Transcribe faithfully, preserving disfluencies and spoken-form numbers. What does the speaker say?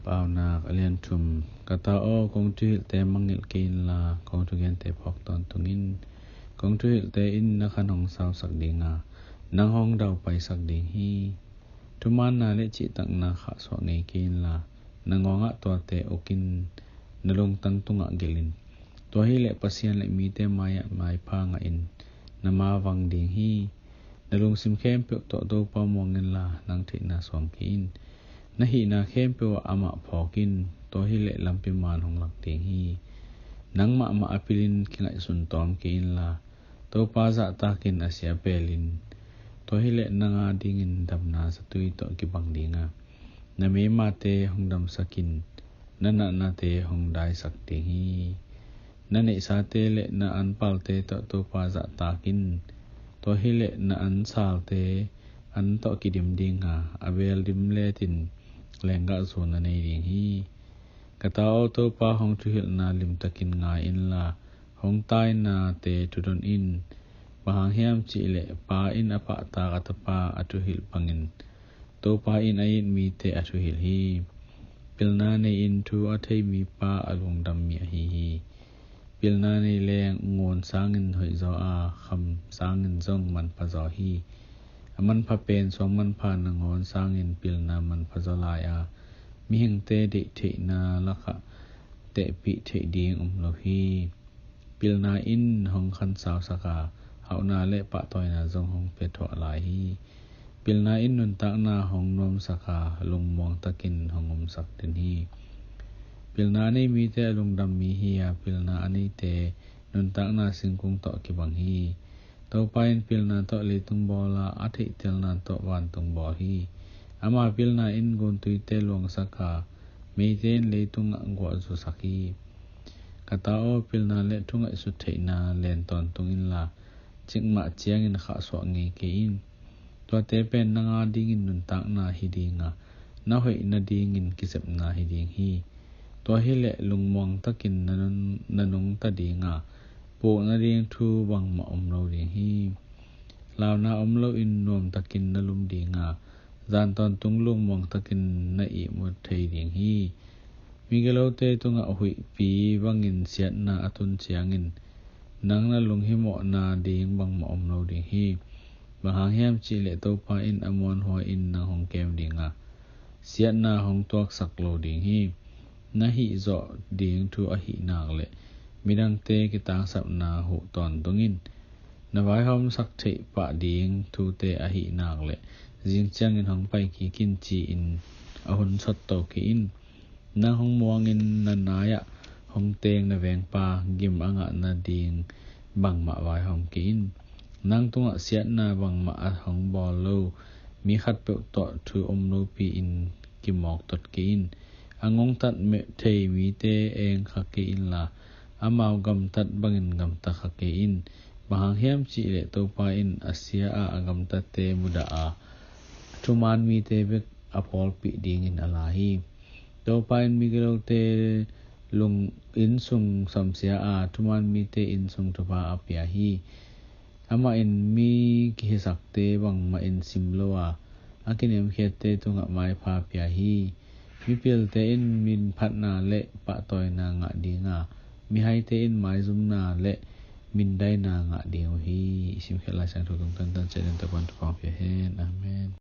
Paunak a lian thum. Ka ta aw, kong thuhilhte mangngilh kei inla, kong thugente phawk tawntungin. Kong thuhilhte in na khan hong sausak dinga, nang hong daupaisak ding hi. Thumaanna le cihtakna khahsuah ngei kei inla, na ngawngah tuate ukin, na lungtang tungah gelhin. Tua hileh Pasian le mite mai-ah maipha ngahin, na mavang ding hi. Na lungsim khempeuh tawh Topa muang inla, nang theihna suang kei in. Na hihna khempeuh ah amah phawk in, tua hileh lampi man hong lak ding hi. Nang mahmah a pilin kingaihsun tawm kei inla, Topa zahtakin a sia pelin, tua hileh nang a dingin damna zatui tawh kibang dinga, na meimate hong damsakin, na nahnate hong daisak ding hi. Na neihsate le na anpalte tawh Topa zahtakin, tua hileh na ansalte an tawh kidim dinga, a beel dim letin lenggah zo na nei ding hi. Ka ta aw, Topa hong thuhilhna limtakin ngai inla, hong tainate thudon in. Bang hang hiam cihleh pa in a pahtak a tapa a thuhilh bangin, Topa in a it mite a thuhilh hi. Pilna nei-in thu a thei mipa a lungdam mi ahi hi. Pilna nei leng ngun sangin hoihzaw a, kham sangin zong manphazaw hi. A manpha pen suang manpha nangawn sangin pilna manphazaw lai a, mihingte deih theihna lakah tehpih theih ding om lo hi. Pilna in hong khansausak a, hauhna le pahtawina zong hong piathuah lai hi. Pilna in nuntakna hong nuamsak a, lungmuang takin hong umsak den hi. Pilna a nei mite a lungdam mi hi a, pilna a neite nuntakna singkung tawh kibang hi. Topa in pilna tawh leitung bawl a, a theihtelna tawh vantung bawl hi. Ama pilna in guntuite luangsak a, meite in leitungah guahzusak hi. Ka ta aw, pilna le thungaihsut theihna len tawntung inla, cikmah ciangin khahsuah ngei kei in. Tuate pen nang a dingin nuntakna hi dinga, na hoih nadingin kisepna hi ding hi. Tua hileh lungmuang takin na nun-, na nungta dinga, puk nading thu bangmah om lo ding hi. Launa om loin nuamtakin na lum dinga, zan tawntung lungmuang takin na ihmu thei ding hi. Migilote tungah huihpi bangin siatna a tun ciangin, nang na lunghimawhna ding bangmah om lo ding hi. Bang hang hiam cihleh Topa in a muanhuai-in nang hong kem dinga, siatna hong tuaksak lo ding hi. Na hihzawh ding thu ahih nak leh midangte kitangsapna huh tawntungin, na vaihawmsak theih pah ding thute ahih nak leh zing ciangin hong pai kik in, ci-in a hun sotto kei in. Nang hong muangin na nai-ah hong teng na vengpa gim a ngah nading bangmah vaihawm kei in. Nang tungah siatna bangmah a hong bawl lo mi khatpeuh tawh thu om lopi-in kimawk tot kei in. A ngongtat me-, thei mite eng kha kei inla, amau gamtat bangin gamta kha kei in. Bang hang hiam cihleh Topa in a sia a, a gamtatte mudah a, thuman mite bek a pawlpih dingin a la hi. Topa in migilote lung innsung samsia a, thuman mite innsung thupha a pia hi. Amah in mi kihisakte bangmah in sim lo a, a kiniamkhiatte tungah maipha pia hi. Mipilte in minphatna le pahtawina ngah dinga, mihaite in maizumna le mindaina ngah ding uh hi. I simkhiat Lai Siangtho tungtang tan ciatin Topan thupha pia hen. Amen.